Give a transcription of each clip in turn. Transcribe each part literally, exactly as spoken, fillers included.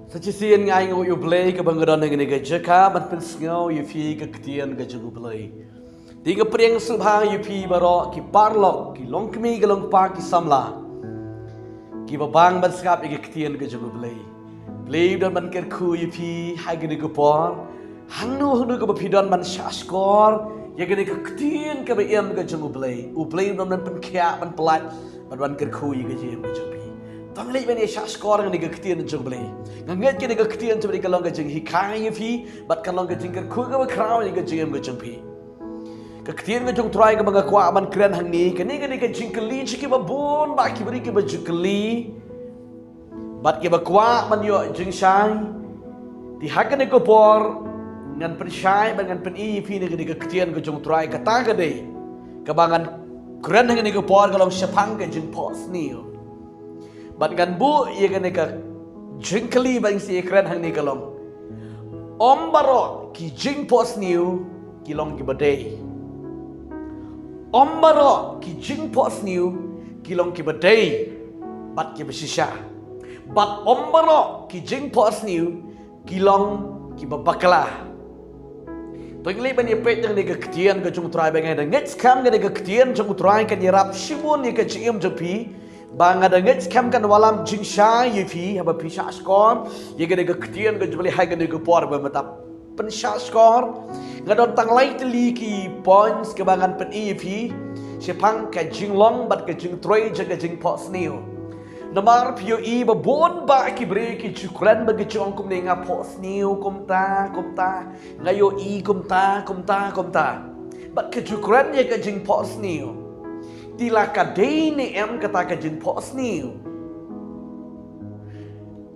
Sa shisien nga ai nguh ïa U Blei kaba nga don ha kane ka jaka ban pynsngew ïa phi ka ktien ka jong U Blei. Te nga pdiang sngewbha ïa phi baroh ki paralok, ki longkmie ki longkpa, ki samla kiba bang ban sngap ïa ka ktien ka jong U Blei. U Blei u don ban kyrkhu ïa phi ha kane ka por. Hangno hangno kaba phi don ban shahshkor ïa kane ka ktien kaba im ka jong U Blei, U Blei u don ban pynkhiah, ban pyllait bad ban kyrkhu ïa ka jingim ka jong phi. To ngin leit ban ïa shahshkor ïa kane ka ktien jong U Blei. Nga ngeit kane ka ktien jong U Blei ka long ka jinghikai ïa phi bad ka long ka jingkyrkhu kaba khraw ïa ka jingim ka jong phi. Ka ktien ka jong U Trai kaba nga kwah ban kren hangne, kane ka dei ka jingkylli jong kiba bun bah ki briew kiba ju kylli bad kiba kwah ban ïoh jingshai. Te ha kane ka por ngan pynshai bad ngan pyni ïa phi na kane ka ktien ka jong U Trai, kata ka dei kaba ngan kren ha kane ka por ka long shaphang ka jingphohsniew. Bad ngan buh ïa kane ka jingkylli ba nga sa ïa kren hangne ka long: Ym baroh ki jingphohsniew ki long kiba dei. Ym baroh ki jingphohsniew ki long kiba dei bad kiba shisha. Bad ym baroh ki jingphohsniew ki long kiba bakla. To ngin leit ban ïa peit ïa kane ka ktien ka jong U Trai, ba nga da ngeit skhem kane ka ktien jong U Trai kan ïarap shibun ïa ka jingim jong phi. Ba nga da ngeit skhem kan wallam jingshai ïa phi haba phi shahshkor ïa kane ka ktien ka jong U Blei ha kane ka por ba mynta. Pynshahshkor, nga don tang lai tylli ki points kaba ngan pyni ïa phi shaphang ka jinglong bad ka jingtrei jong ka jingphohsniew. Namar phi ïohi ba bun bah ki briew ki ju kren bad ki ju ong kumne: nga phohsniew kumta kumta, nga ïohi kumta kumta kumta. Bad ki ju kren ïa ka jingphohsniew. Te la ka dei ne em kata ka jingphohsniew?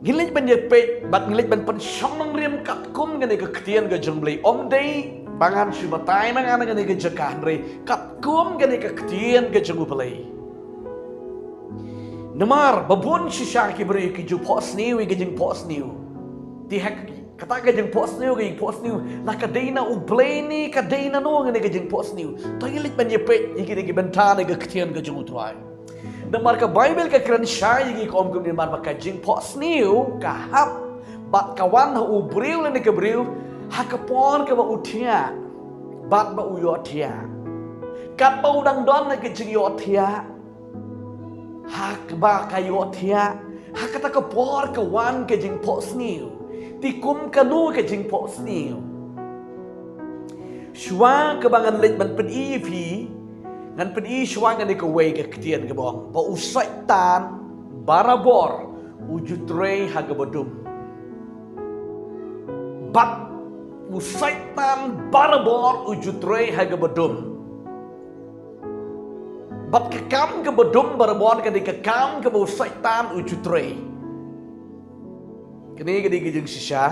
Ngin leit ban ïa peit bad ngin leit ban pynshong nongrim katkum kane ka ktien ka jong U Blei. Ym dei ba ngan shu batai ma nga na kane ka jaka, hynrei katkum kane ka ktien ka jong U Blei. Namar ba bun shisha ki briew ki ju phohsniew ïa ka jingphohsniew. Te ha kata ka jingphohsniew, ka jingphohsniew, la ka dei na U Blei ne ka dei nano kane ka jingphohsniew? To ngin leit ban ïa peit ïa kine ki bynta na ka ktien ka jong U Trai. Namar ka Baibl ka kren shai ïa ngi, ka ong kumne: namar ba ka jingphohsniew ka hap bad ka wan ha u briew lane ka briew ha ka por kaba u thiah bad ba u ïohthiah. Katba u dang don ha ka jingïohthiah, ha kaba ka ïohthiah, ha kata ka por ka wan ka jingphohsniew. Te kum kano ka jingphohsniew? Shuwa kaba ngan leit ban pyni ïa phi, ngan pyni shuwa ngan ïa kawei ka ktien kaba ong ba u Soitan barabor u ju trei ha kaba dum. Bad u Soitan barabor u ju trei ha kaba dum. Bad ka kam kaba dum barabor ka dei ka kam kaba u Soitan u ju trei. Kane ka dei ka jingshisha.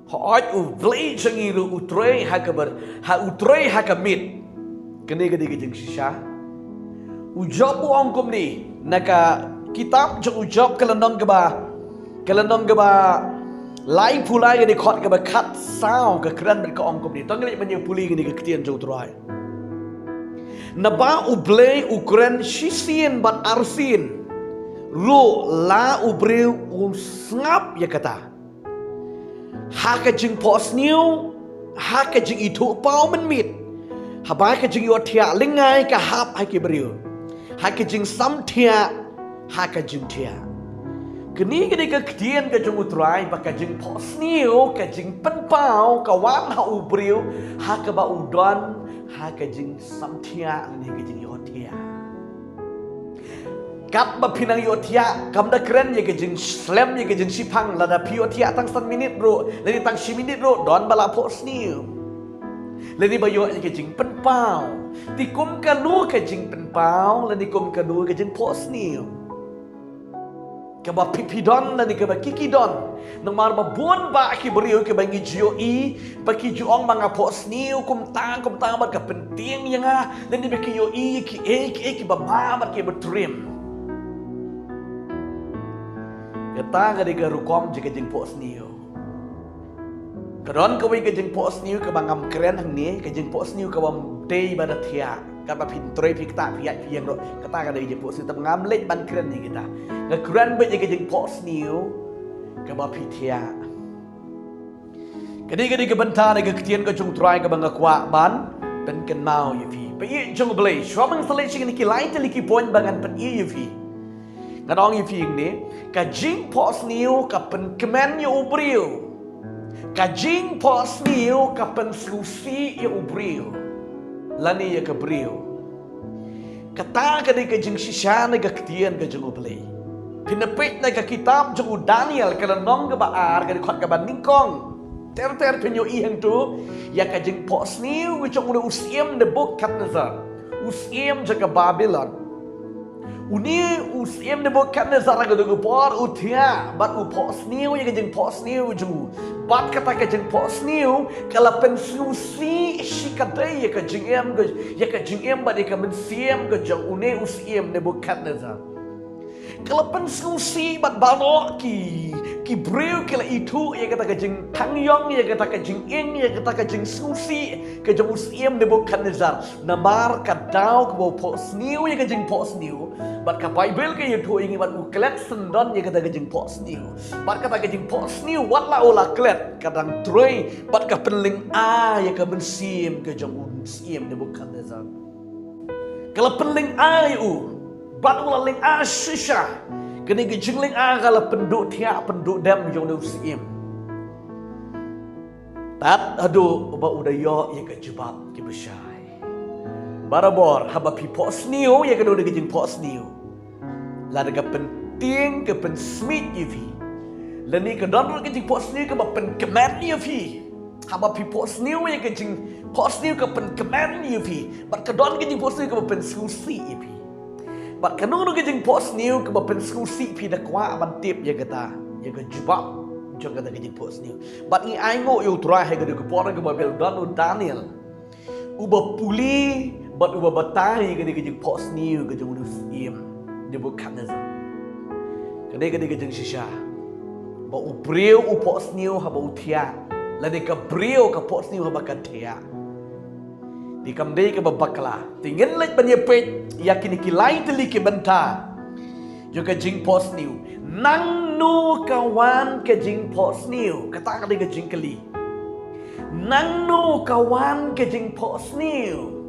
Hooid, U Blei jong ngi ruh u trei ha kaba, ha u trei ha ka miet. Kane ka dei ka jingshisha. U Job u ong kumne, na ka kitab jong u Job ka lynnong kaba, ka lynnong kaba laiphew lai, ka dkhot kaba khatsaw, ka kren bad ka ong kumne. To ngin leit ban ïa pule kane ka ktien jong U Trai. Naba U Blei u kren shisien bad arsien ruh, la u briew um sngap ïa kata. Ha ka jingphohsniew, ha ka jingithuhpaw mynmiet, haba ka jingïohthiah lyngngai ka hap ha ki briew, ha ka jingsamthiah, ha ka jingthiah. Kane ka dei ka ktien ka jong U Trai ba ka jingphohsniew, ka jingpynpaw ka wan ha u briew ha kaba u don ha ka jingsamthiah lane ka jingïohthiah. Katba phi nang ïohthiah, kam da kren ïa ka jingslem, ïa ka jingshiphang. Lada phi ïohthiah tang san minit ruh, lane tang shi minit ruh, don ba la phohsniew lane ba ïoh ïa ka jingpynpaw. Te kum kano ka jingpynpaw lane kum kano ka jingphohsniew kaba phi phi don lane kaba ki ki don? Namar ba bun bah ki briew kiba ngi ju ïohi ba ki ju ong ba nga phohsniew kumta kumta bad ka pyntieng ïa nga, lane ba ki ïohi kiei kiei kiba ma bad kiba triem. Kata ka dei ka rukom jong ka jingphohsniew. Ka don kawei ka jingphohsniew kaba ngam kren hangne, ka jingphohsniew kaba ym dei ba da thiah. Katba phin trei, phi ktah, phi ïaid phi ïeng ruh, kata ka dei ka jingphohsniew, tangba ngam leit ban kren ïa kita. Nga kren beit ïa ka jingphohsniew kaba phi thiah. Kane ka dei ka bynta na ka ktien ka jong U Trai kaba nga kwah ban pynkynmaw ïa phi. Ba ïa jong U Blei, shuwa ban sa leit sha kine ki lai tylli ki point ba ngan pyni ïa phi. Ngan ong ïa phi hangne, ka jingphohsniew ka pynkmen ïa u briew. Ka jingphohsniew ka pynsngewsih ïa u briew. Lane ïa ka briew. Kata ka dei ka jingshisha na ka ktien ka jong U Blei. Phin peit na ka kitab jong u Daniel ka lynnong kaba ar ka dkhot kaba nyngkong. Ter ter phin ïohi hangto ïa ka jingphohsniew ka jong u syiem Nebukadnezar. U syiem jong ka Babilon. Une u syiem Nebukadnezar ha kata ka por u thiah bad u phohsniew ïa ka jingphohsniew jong u. Bad kata ka jingphohsniew ka la pynsngewsih shikatdei ïa ka jingim ka, ïa ka jingim bad ïa ka mynsiem ka jong une u syiem Nebukadnezar. Ka la pynsngewsih bad baroh ki, ki briew ki la ithuh ïa kata ka jingthangjong, ïa kata ka jinging, ïa kata ka jingsngewsih ka jong u syiem Nebukadnezar. Namar ka daw kaba u phohsniew ïa ka jingphohsniew. Bad ka Baibl ka ïathuh ïa ngi bad u klet syndon ïa kata ka jingphohsniew. Bad kata ka jingphohsniew wat la u la klet ka dang trei bad ka pynlyngngoh ïa ka mynsiem ka jong u syiem Nebukadnezar. Ka la pynlyngngoh ïa u bad u la lyngngoh shisha. Kane ka jinglyngngoh ka la pynduh thiah pynduh dem jong u syiem. Tad haduh ba u da ïoh ïa ka jubab kiba shai. Barabor haba phi phohsniew ïa kano kano ka jingphohsniew, lada ka pyntieng ka pynsmiej ïa phi, lane ka don ruh ka jingphohsniew kaba pynkmen ïa phi. Haba phi phohsniew ïa ka jingphohsniew ka pynkmen ïa phi, bad ka don ka jingphohsniew kaba pynsngewsih ïa phi. Bad kano kano ka jingphohsniew kaba pynsngewsih, phi da kwah ban tip ïa kata, ïa ka jubab jong kata ka jingphohsniew. Bad ngi ainguh ïa U Trai ha kane ka por kaba u don u Daniel, uba pule bad uba batai ïa kane ka jingphohsniew ka jong u syiem Nebukadnezar. Kane ka dei ka jingshisha ba u briew u phohsniew haba u thiah, lane ka briew ka phohsniew haba ka thiah. Te kam dei kaba bakla. Te ngin leit ban ïa peit ïa kine ki lai tylli ki bynta jong ka jingphohsniew. Nangno ka wan ka jingphohsniew? Kata ka dei ka jingkylli. Nangno ka wan ka jingphohsniew?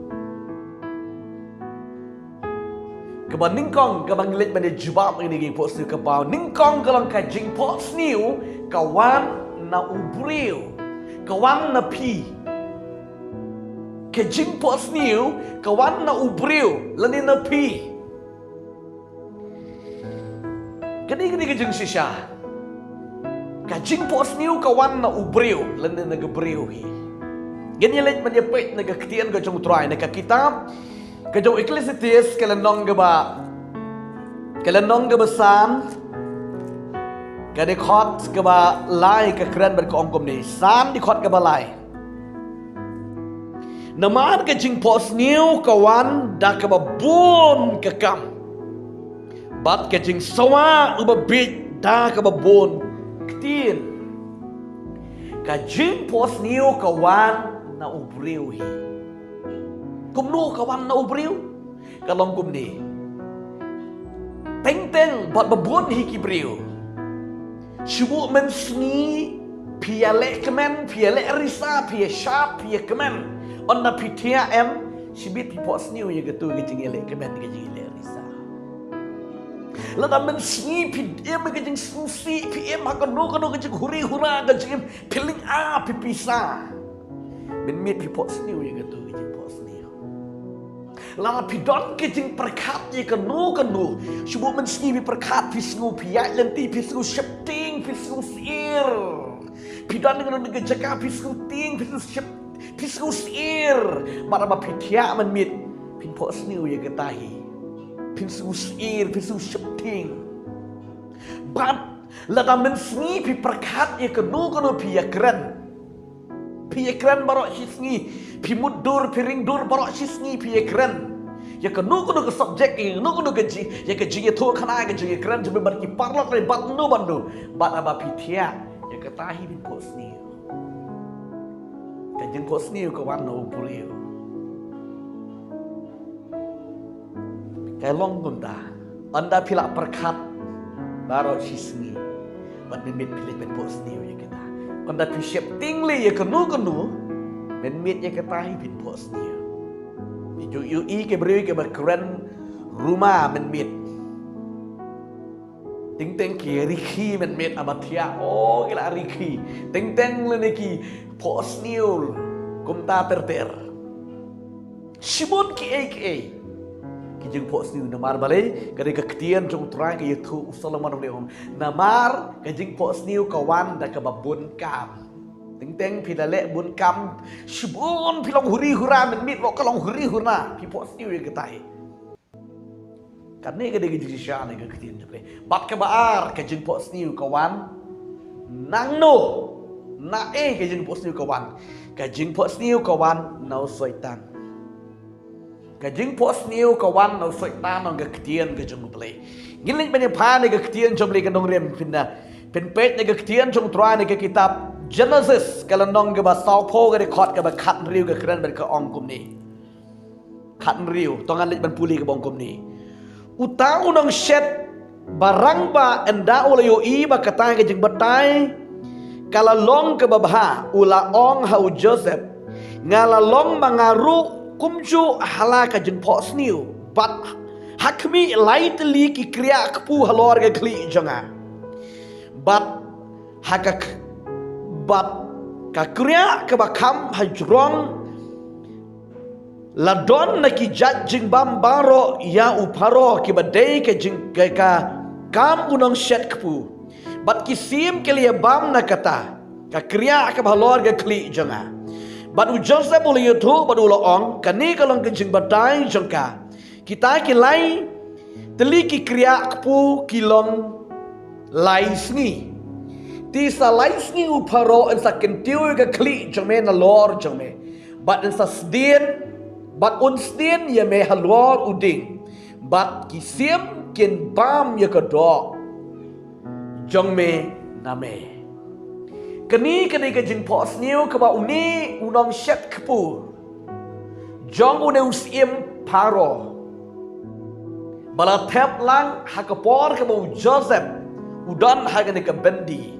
Kaba nyngkong kaba ngi leit ban ïa jubab ïa kane ka jingphohsniew, kaba nyngkong ka long ka jingphohsniew ka wan na u briew. Ka wan na phi. Ka jingphohsniew ka wan na u briew lane na phi. Kane, kane ka jingshisha. Ka jingphohsniew ka wan na u briew lane na ka briew hi. Ngin ïa leit ban ïa peit na ka ktien ka jong U Trai na ka kitab ka jong u Ekklesiastes ka lynnong kaba, ka lynnong kaba san, ka dkhot kaba lai ka kren bad ka ong kumne. San, dkhot kaba lai. Namar ka jingphohsniew ka wan da kaba bun ka kam, bad ka jingsawa uba bieit da kaba bun ktien. Ka jingphohsniew ka wan na u briew hi. Kumno ka wan na u briew? Ka long kumne. Teng teng bad ba bun hi ki briew, shu buh mynsngi phi ïa leh kmen, phi ïa leh risa, phi ïa shap, phi ïa kmen. Ynda phi thiah em, shibit phi phohsniew ïa kato ka jingïaleh kmen, ka jingïaleh risa. Lada mynsngi phi im ha ka jingsngewsih, phi im ha kano kano ka jinghuri hura, ka jingim, phi lyngngoh, phi pisa. Mynmiet phi phohsniew ïa kato ka jingphohsniew. Lada phi don ka jingpyrkhat ïa kano kano, shu buh mynsngi phi pyrkhat, phi sngew phi ïaid lynti, phi sngew sheptieng, phi sngew syier. Phi don ha kano kano ka jaka, phi sngew tieng, phi sngew shep, phi sngew syier. Bad haba phi thiah mynmiet, phin phohsniew ïa kata hi. Phin sngew syier, phin sngew sheptieng. Bad lada mynsngi phi pyrkhat ïa kano kano, phi ïakren. Phi ïakren baroh shisngi, phi mutdur, phi ringdur baroh shisngi, phi ïakren ïa kano kano ka subject, ïa kano kano ka ji, ïa ka jingïathuhkhana, ïa ka jingïakren jong phi bad ki paralok, bad uno bad uno. Bad haba phi thiah, ïa kata hi phin phohsniew. Ka jingphohsniew ka wan na u briew. Ka long kumta. Ynda phi la pyrkhat baroh shisngi, Bad mynmiet phi leit ban phohsniew ïa kata. Ynda phi sheptieng lei ïa kano kano, mynmiet ïa kata hi phin phohsniew. Phi ju ïohi ki briew kiba kren ruma mynmiet. Teng teng ki rikhi mynmiet, ama thiah, o, ki la rikhi. Teng teng lane ki phohsniew kumta ter ter. Shibun kiei kiei ki jingphohsniew. Namar balei? Ka dei ka ktien jong U Trai ka ïathuh, u Solomon u ong, namar ka jingphohsniew ka wan da kaba bun kam. Teng teng phi da leh bun kam, shibun phi long huri hura, mynmiet ruh ka long huri hura, phi phohsniew ïa kata hi. Kane ka dei ka jingshisha na ka ktien jong U Blei. Bad kaba ar, ka jingphohsniew ka wan nangno? Naei ka jingphohsniew ka wan? Ka jingphohsniew ka wan na u Soitan. Ka jingphohsniew ka wan na u Soitan, ong ka ktien ka jong U Blei. Ngin leit ban ïa phai na ka ktien jong U Blei, ka nongrim, phin da, phin peit na ka ktien jong U Trai na ka kitab Genesis, ka lynnong kaba sawphew, ka dkhot kaba khathynriew, ka kren bad ka ong kumne. Khathynriew, to ngan leit ban pule, kaba ong kumne. Uta u nongshet ba rangbah, ynda u la ïohi ba kata ka jingbatai ka la long kaba bha, u la ong ha u Joseph, nga la long ma nga ruh kumjuh ha la ka jingphohsniew, bad ha khmih lai tylli ki kriah kpu halor ka khlieh jong nga. Bad ha ka k-, bad ka kriah kaba kham hajrong la don na ki jait jingbam baroh ïa u Pharaoh, kiba dei ka jing, ka, ka kam u nongshet kpu. Bad ki sim ki la ïa bam na kata ka kriah kaba halor ka khlieh jong nga. Bad u Joseph u la ïathuh bad u la ong, kane ka long ka jingbatai jong ka. Kita ki lai tylli ki kriah kpu ki long lai sngi. Te sa lai sngi u Pharaoh un sa kyntiew ïa ka khlieh jong me nalor jong me, bad un sa sdien, bad un sdien ïa me halor u dieng, bad ki sim kin bam ïa ka doh jong me na me. Kane ka dei ka jingphohsniew kaba une u nongshet kpu jong une u syiem Pharaoh, ba la thep lang ha ka por kaba u Joseph u don ha kane ka byndi.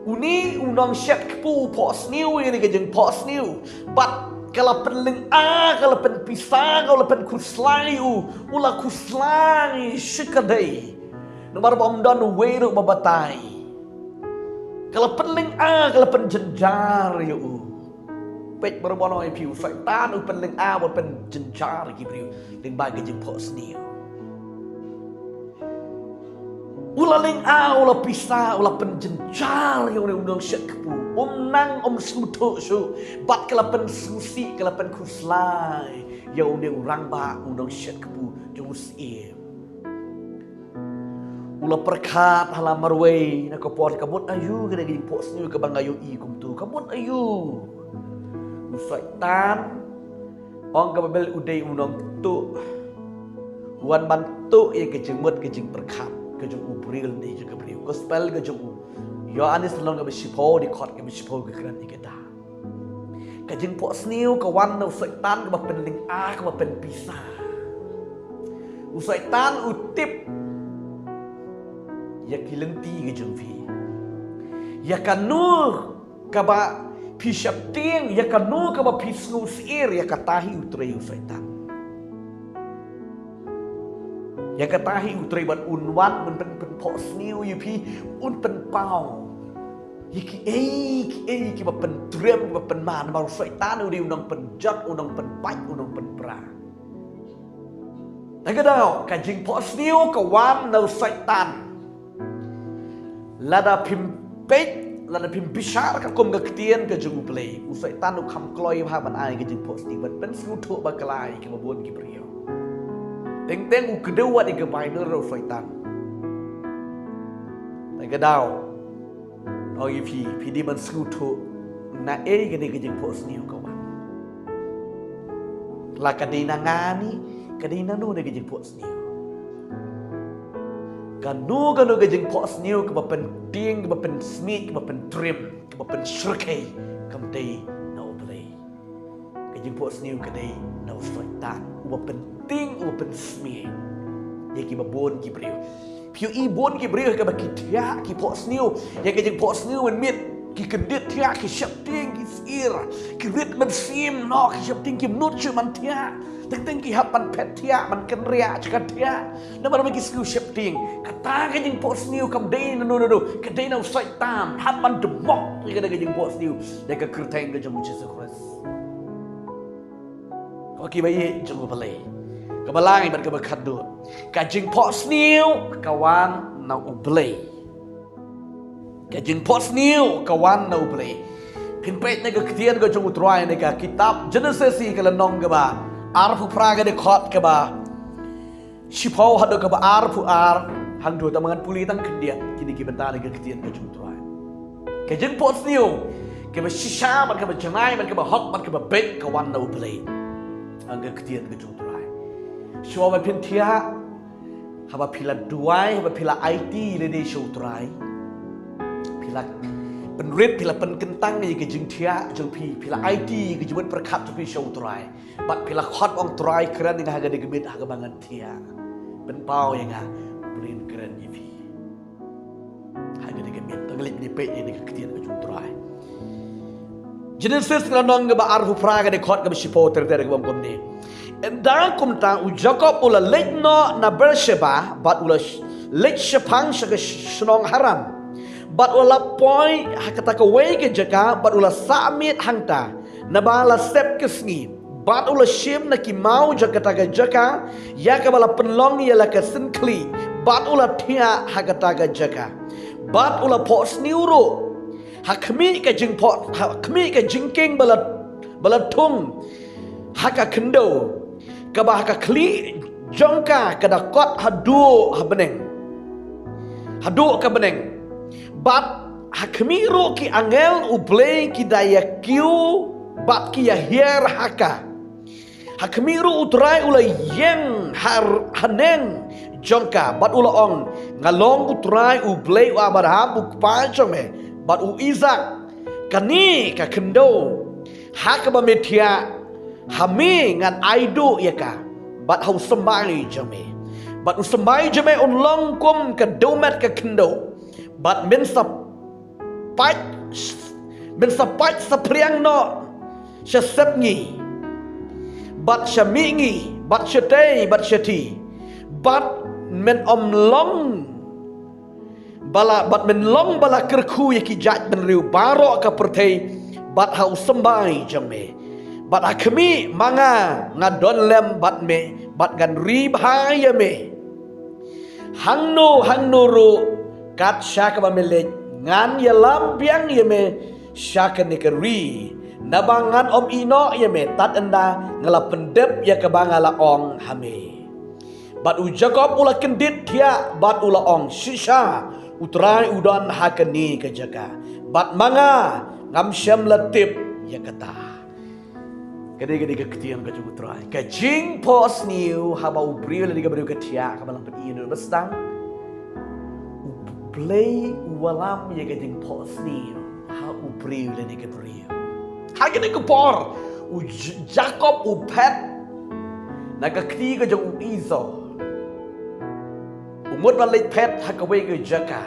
Une u nongshet kpu u phohsniew ïa kane ka jingphohsniew, bad ka la pynlynga, ka la pynpisa, ka la pynkhuslai u, u la khuslai shikatdei. Namar ba ym don uwei ruh ba batai. Ka la pynlynga, ka la pynjynjar ïa u. Peit, baroh baroh ïa phi, u Soitan u pynlynga, u pynjynjar ïa ki briew lyngba ki jingphohsniew. U la lynga, u la pisa, u la pynjynjar ïa une u nongshet kpu. Um nang, um sngewthuh shuh, bad ka la pynsngewsih, ka la pynkhuslai ïa une u rangbah, u nongshet kpu jong u syiem. U la pyrkhat ha la marwei na ka por, ka mut aïu kane ka jingphohsniew kaba nga ïohi kumto, ka mut aïu? U Soitan, ong ka Baibl, u dei u nongtuh. U wan ban tuh ïa ka jingmut ka jingpyrkhat ka jong u briew lane jong ka briew. Gospel ka jong u Ïoannis lynnong kaba shiphew, dkhot kaba shiphew, ka kren ïa kata. Ka jingphohsniew ka wan na u Soitan kaba pynlynga, kaba pynpisa. U Soitan u tip ïa ki lynti ki jong phi. Ïa kano kaba phi sheptieng, ïa kano kaba phi sngewsyier, ïa kata hi u trei u Soitan. Ïa kata hi u trei, bad un wan ban pyn, pynphohsniew ïa phi, un pynpaw ïa kiei kiei kiba pyntriem, kiba pynman. Namar u Soitan u dei u nongpynjot, u nongpynpait, u nongpynpra. Te ka daw, ka jingphohsniew ka wan na u Soitan. Lada phim peit, lada phim bishar katkum ka ktien ka jong u Blei, u Soitan u kham kloi bha ban ai ka jingphohsniew, ban pynsngewthuh bakla ïa kiba bun ki briew. Teng teng u kdew wat ïa ka Baibl ruh u Soitan. Te ka daw, ong ïa phi, phi dei ban sngewthuh naei kane ka jingphohsniew ka wan. La ka dei na nga ne ka dei na no ne ka jingphohsniew? Kano kano ka jingphohsniew kaba pyntieng, kaba pynsmiej, kaba pyntriem, kaba pynshyrkhei, kam dei na u Blei. Ka jingphohsniew ka dei na u Soitan, uba pyntieng, uba pynsmiej ïa kiba bun ki briew. Phi ïohi bun ki briew kaba ki thiah, ki phohsniew ïa ka jingphohsniew mynmiet, ki kyndit thiah, ki sheptieng, ki syier, ki rit mynsiem noh, ki sheptieng, kim nud shuh ban thiah. Teng teng ki hap ban phet thiah, ban kynriah sha ka thiah. Namar ba ki sngew sheptieng. Kata ka jingphohsniew kam dei na no no no, ka dei na u Soitan, hap ban dmok ïa kata ka jingphohsniew ïa ka kyrteng ka jong u Jisu Khrist. Ko kiba ïeit jong U Blei, kaba lai bad kaba khatduh, ka jingphohsniew ka wan na U Blei. Ka jingphohsniew ka wan na U Blei. Phin peit na ka ktien ka jong U Trai na ka kitab Genesis, ka lynnong kaba arphew phra, ka dkhot kaba shiphew haduh kaba arphew ar. Hangto tang ba ngan pule tang khyndiat kine ki bynta na ka ktien ka jong U Trai. Ka jingphohsniew kaba shisha bad kaba janai bad kaba hok bad kaba beit ka wan na U Blei. Ha ka ktien ka jong U Trai. Shuwa ba phin thiah, haba phi la duwai, haba phi la aiti lade sha U Trai, phi la pynrit, phi la pynkyntang ïa ka jingthiah jong phi, phi la aiti ïa ka jingmut pyrkhat jong phi sha U Trai, bad phi la khot, ong Trai, kren ïa nga ha kane ka miet ha kaba ngan thiah. Pynpaw ïa nga, U Blei un kren ïa phi ha kane ka miet. Tang leit ne peit ïa ka ktien ka jong U Trai. Genesis ka lynnong kaba arphew phra, ka dkhot kaba shiphew, ter ter, kaba ong kumne: Ynda kumta u Jakob u la leit noh na Beersheba bad u la sh-, leit shaphang sha ka sh-, shnong Haran. Bad u la poi ha kata kawei ka jaka bad u la sah miet hangta, naba la sep ka sngi. Bad u la shim na ki maw jong kata ka jaka ïa kaba la pynlong ïa la ka syngkhlieh, bad u la thiah ha kata ka jaka. Bad u la phohsniew ruh ha khmih ka jingphoh, ha khmih ka jingkieng ba la, ba la thung ha ka khyndew, kaba ha ka khlieh jong ka ka da kot haduh ha bneng, haduh ka bneng. Bad ha khmih ruh ki angel U Blei ki da ïa kiew bad ki ïa hiar ha ka. Ha khmih ruh U Trai u la ïeng ha, haneng jong ka bad u la ong: Nga long U Trai, U Blei u Abraham u kpa jong me bad u Isaak. Kane ka khyndew ha kaba me thiah ha me ngan ai duh ïa ka, bad ha u symbai jong me. Bad u symbai jong me un long kum ka dewmet ka khyndew. Bad men sa pait, men sa pait saphriang noh sha sepngi, bad sha mihngi, bad shatei, bad shathie. Bad men ym long ba la, bad men long ba la kyrkhu ïa ki jaitbynriew baroh ka pyrthei, bad ha u symbai jong me. Bad ha khmih ma nga nga don lem bad me, bad ngan ri bha ïa me. Hangno hangno ruh kat sha kaba me leit, ngan ïalam biang ïa me sha kane ka ri, naba ngan ym ïehnoh ïa me tad ynda nga la pyndep ïa kaba nga la ong ha me. Bad u Jakob u la kyndit thiah bad u la ong: Shisha U Trai u don ha kane ka jaka, bad ma nga ngam shym la tip ïa kata. Ka dei, ka dei ka ktien ka jong U Trai. Ka jingphohsniew haba u briew lane ka briew ka thiah, kaba la pyni ïa u ba sdang, U Blei u wallam ïa ka jingphohsniew ha u briew lane ka briew. Ha kane ka por u J-, Jakob u phet na ka kti ka jong u Esau. U mut ban leit phet ha kawei ka jaka.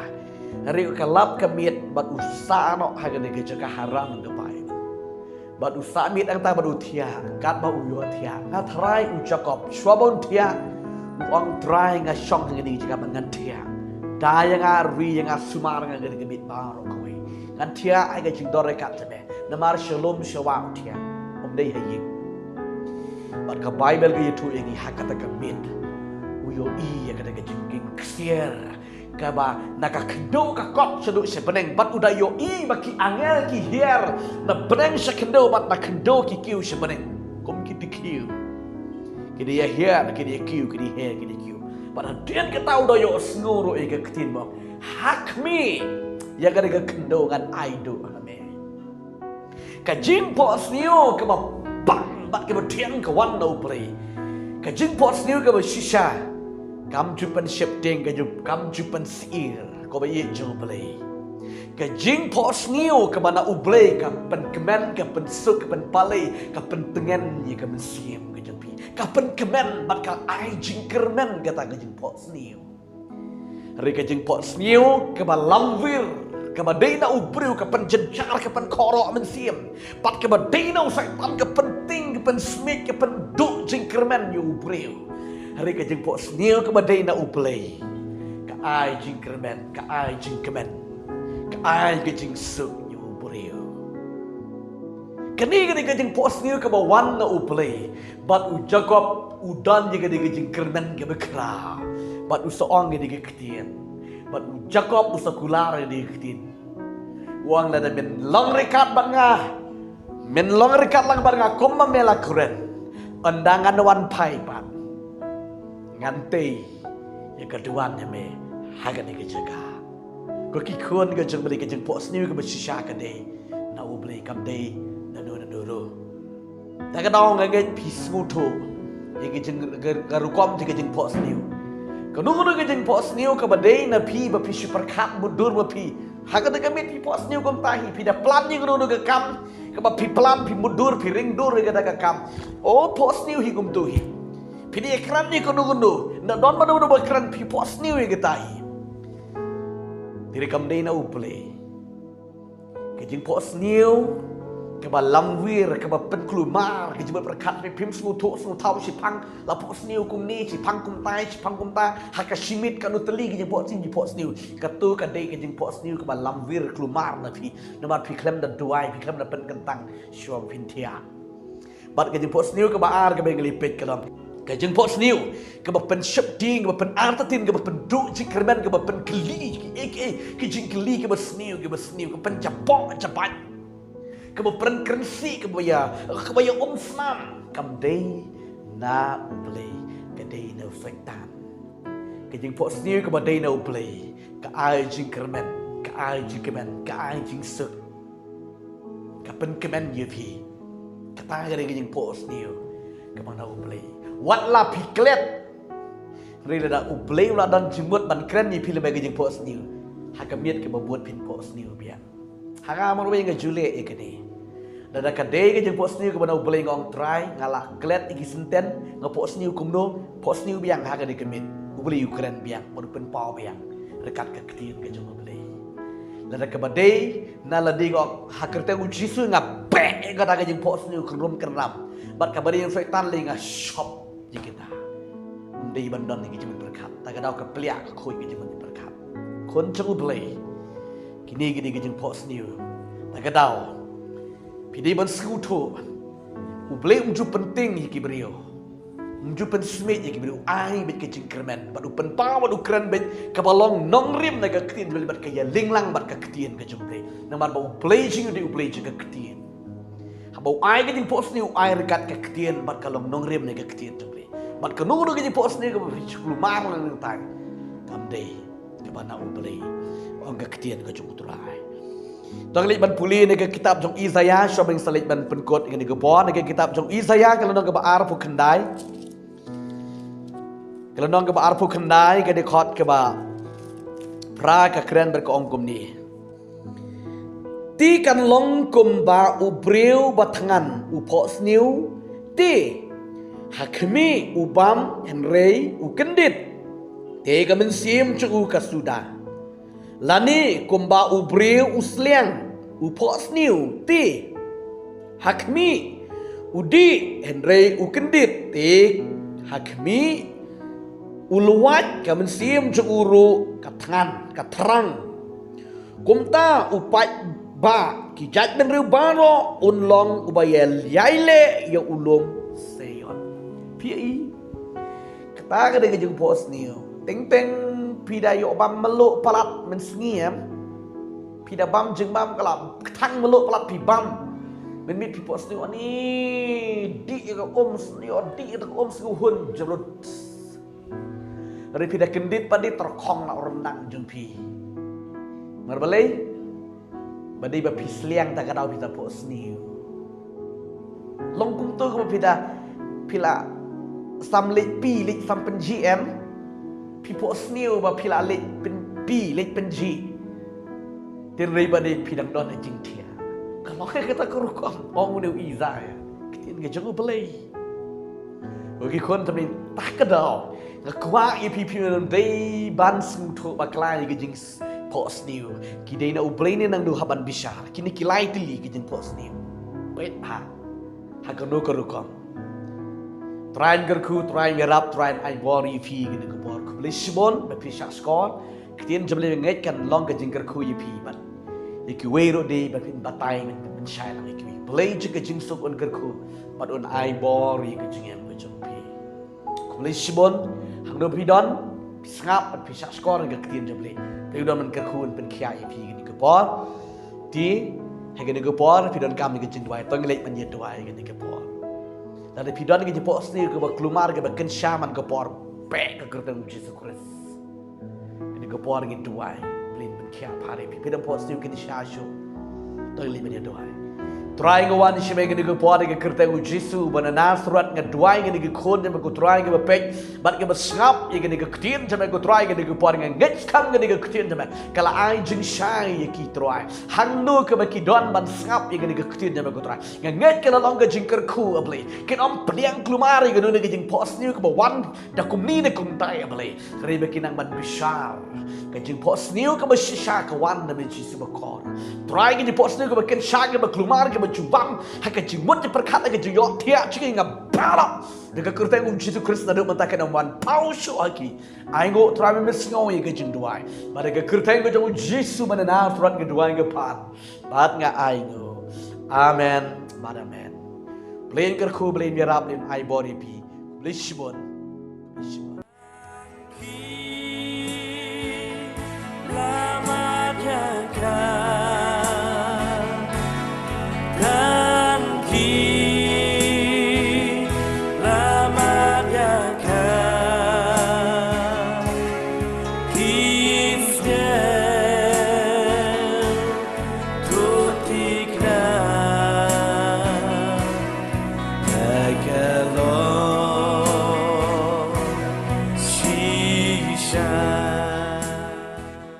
Hynrei ka lap ka miet bad u sah noh ha kane ka jaka Haran ka bai. Bad u sah miet hangta bad u thiah, katba u ïoh thiah. Nga tharai u Jakob, shuwa ba un thiah, u ong: Trai, nga shong hangne jaka bad ngan thiah. Da ïa nga, ri ïa nga, sumar ïa nga ha kane ka miet baroh kawei. Ngan thiah ha ka jingdon ryngkat jong me. Namar sha lum sha wah u thiah, um dei ha ïing. Bad ka Baibl ka ïathuh ïa ngi ha kata ka miet u ïohi ïa kata ka jingkieng ksiar. Kaba na ka khyndew ka kot shaduh sha bneng, bad u da ïohi ba ki angel ki hiar na bneng sha khyndew, bad na khyndew ki kiew sha bneng kum ki dkhiew. Ki da ïa hiar, ki da ïa kiew, ki da ïa hiar, ki da ïa kiew. Bad hadien kata u da ïohsngew ruh ïa ka ktien ba: Ha khmih ïa kane ka khyndew ngan ai duh ha me. Ka jingphohsniew kaba bang bad kaba thiang ka wan na U Blei. Ka jingphohsniew kaba shisha kam ju pynsheptieng, ka ju, kam ju pynsyier, ko ba ïeit jong U Blei. Ka jingphohsniew kaba na U Blei ka pynkmen, ka pynsuk, ka pynpalei, ka pyntngen ïa ka mynsiem ka jong phi. Ka pynkmen bad ka ai jingkyrmen kata ka jingphohsniew. Hynrei ka jingphohsniew kaba lamwir, kaba dei na u briew, ka pynjynjar, ka pynkhuid mynsiem, bad kaba dei na u Soitan, ka pynting, ka pynsmit, ka pynduh jingkyrmen ïa u briew. Hynrei ka jingphohsniew kaba dei na U Blei ka ai jingkyrmen, ka ai jingkmen, ka ai ka jingsuk ïa u briew. Kane ka dei ka jingphohsniew kaba wan na U Blei. Bad u Jakob u don ïa ka dei ka jingkyrmen kaba khraw. Bad u sa ong ïa ka dei ka ktien. Bad u Jakob u sa kular ïa ka dei ka ktien. U ong, lada men long ryngkat bad nga, men long ryngkat lang bad nga kumba me la kren, ynda ngan wan phai pat, ngan tei ïa ka duwan ïa me ha kane ka jaka. Ko ki khun ka jong U Blei, ka jingphohsniew kaba shisha ka dei na U Blei, kam dei na no na no ruh. Ta ka daw nga ngeit phi sngewthuh ïa ka jing, ka, ka rukom jong ka jingphohsniew. Kano kano ka jingphohsniew kaba dei na phi ba phi shu pyrkhat mutdur ba phi, ha kata ka miet phi phohsniew kumta hi, phi da plan ïa kano kano ka kam kaba phi plan, phi mutdur, phi ring dur ïa kata ka kam. O, phohsniew hi kumto hi. Phi da ïakren ïa kano kano, na don mano mano ba kren, phi phohsniew ïa kata hi. Hynrei kam dei na U Blei. Ka jingphohsniew kaba lamwir, kaba pynkulmar, ka jingpyrkhat ba phim sngewthuh sngewthaw, shaphang la phohsniew kumne, shaphang kumtai, shaphang kumta, ha ka shi miet kano tylli ka jingphohsniew, jingphohsniew. Kato ka dei ka jingphohsniew kaba lamwir kulmar na phi. Namar phi khlem da duwai, phi khlem da pynkyntang, shuwa phin thiah. Bad ka jingphohsniew kaba ar kaba ngi la peit ka long ka jingphohsniew kaba pynsheptieng, kaba pynartatien, kaba pynduh jingkyrmen, kaba pynkylli kiei kiei ki jingkylli kiba sniew, kiba sniew, ka pynjaboh jaboh, kaba pynkrensi, kaba ïa, kaba ïa umsnam. Kam dei na U Blei, ka dei na u Soitan. Ka jingphohsniew kaba dei na U Blei ka ai jingkyrmen, ka ai jingkmen, ka ai jingsuk, ka pynkmen ïa phi. Kata ka dei ka jingphohsniew kaba na U Blei. Wat la phi klet, hynrei lada U Blei u la don jingmut ban kren ïa phi lem bad ka jingphohsniew, ha ka miet kaba bud phin phohsniew biang. Ha nga marwei nga ju leh ïa kane. Lada ka dei ka jingphohsniew kaba na U Blei, nga ong, Trai, nga la klet ïa ki senten, nga phohsniew kumno, phohsniew biang ha kane ka miet. U Blei u kren biang bad u pynpaw biang ryngkat ka ktien ka jong U Blei. Lada kaba dei, na lade, nga ong, ha ka kyrteng U Jisu nga beh ïa kata ka jingphohsniew kynrum kynram. Bad kaba dei na u Soitan lei nga shop ïa kita. Ym dei ban don ïa ka jingpyrkhat. Ta ka daw ka pliah ka khuid ka jingpyrkhat. Khun jong U Blei, kine ki dei ka jingphohsniew. Ta ka daw phi dei ban sngewthuh, U Blei um ju pynting ïa ki briew, um ju pynsmit ïa ki briew. U ai beit ka jingkyrmen bad u pynpaw bad u kren beit kaba long nongrim na ka ktien jong U Blei bad ka ïalinglang bad ka ktien ka jong U Blei. Namar ba U Blei jong ngi u dei U Blei jong ka ktien. Haba u ai ka jingphohsniew, u ai ryngkat ka ktien bad ka long nongrim na ka ktien jong U Blei. Bad kano kano ka jingphohsniew kaba phi shu kulmar lyntai, kam dei kaba na U Blei, ong ka ktien ka jong U Trai. To ngin leit ban pule na ka kitab jong Isaïah, shuwa ba ngin sa leit ban pynkut ïa kane ka por, na ka kitab jong Isaïah ka lynnong kaba arphew khyndai. Ka lynnong kaba arphew khyndai, ka dkhot kaba phra, ka kren bad ka ong kumne: Te kan long kumba u briew ba thngan u phohsniew, te ha khmih u bam hynrei u kyndit, te ka mynsiem jong u ka suda. Lane kumba u briew u sliang u phohsniew, te ha khmih u dih hynrei u kyndit, te ha khmih u lwait, ka mynsiem jong u ruh ka thngan, ka thrang. Kumta u paidbah ki jaitbynriew baroh un long uba ïai leh ïa u lum Sion. Phi ïohi, kata ka dei ka jingphohsniew. Teng teng phi da ïoh bam mluh palat mynsngi, em? Phi da bam jingbam, ka la kthang mluh palat phi bam. Mynmiet phi phohsniew, ani, dih ïa ka um sniew, dih ïa ka um sniew hun jrut. Hynrei phi da kyndit pat, dei tyrkhong na u ryndang jong phi. Namar balei? Ba dei ba phi sliang, ta ka daw phi sa phohsniew. Long kumto kaba phi da, phi la sam leit pie, leit sam pynjih, em? Phi phohsniew ba phi la leit pyn, pie, leit pynjih. Hynrei ba dei phi dang don ha jingthiah. Ka long kata ka rukom, ong une u Isaïah. Ka ktien ka jong U Blei. Ko ki khun, tymmen Tang ka daw nga kwah ïa phi, phi men dei ban sngewthuh bakla ïa ka jingphohsniew. Ki dei na U Blei ne nangno hap ban bishar? Kine ki lai tylli ki jingphohsniew. Peit ha, ha kano ka rukom. Trai un kyrkhu, Trai un ïarap, Trai un ai bor ïa phi ïa kane ka por. Khublei shibun ba phi shah shkor. Ktien jong U Blei ngeit kan long ka jingkyrkhu ïa phi bad ïa kiwei ruh de, ba phin batai, ban pynshai lang ïa kiwei. Blei jong ka jingsuk un kyrkhu bad un ai bor ïa ka jingim ka jong phi. Khublei shibun. Hangno phi don, phi sngap bad phi shah shkor ïa ka ktien jong U Blei, phi don ban kyrkhu un pynkhiah ïa phi ïa kane ka por. Te ha kane ka por phi donkam ïa ka jingduwai, to ngin leit ban ïa duwai ïa kane ka por. Lada phi don ïa ka jingphohsniew kaba kulmar kaba kynsha man ka por, beh ka kyrteng U Jisu Khrist. Kane ka por ngin duwai. Blei un pynkhiah bha ïa phi. Phi don phohsniew kynsha shuh, to ngin leit ban ïa duwai. Trai, nga wan sha me kane ka por ha ka kyrteng U Jisu ba na Nasareth, nga duwai ïa kane ka khun jong me, ko Trai, kaba peit bad kaba sngap ïa kane ka ktien jong me, ko Trai, kane ka por. Nga ngeit skhem kane ka ktien jong me ka la ai jingshai ïa ki, Trai. Hangno kaba ki don ban sngap ïa kane ka ktien jong me, ko Trai, nga ngeit ka la long ka jingkyrkhu, A Blei. Kin ym pdiang kulmar ïa kano kano ka jingphohsniew kaba wan da kumne ne kumtai, A Blei. Hynrei ba kin nang ban bishar ka jingphohsniew kaba shisha ka wan na me Jisu bakor. Trai, ka jingphohsniew kaba kynsha, kaba kulmar, kaba jubab ha ka jingmut jingpyrkhat, ha ka jingïohthiah jong ngi, nga baroh da ka kyrteng U Jisu Khrist naduh mynta, kin ym wan paw shuh ha ki. Ainguh, Trai, me me sngew ïa ka jingduwai. Bad ha ka kyrteng ka jong U Jisu ba na Nasareth nga duwai, nga pan bad nga ainguh. Amen bad amen. Blei un kyrkhu, Blei un ïarap, Blei un ai bor ïa phi. Khublei shibun. Khublei shibun.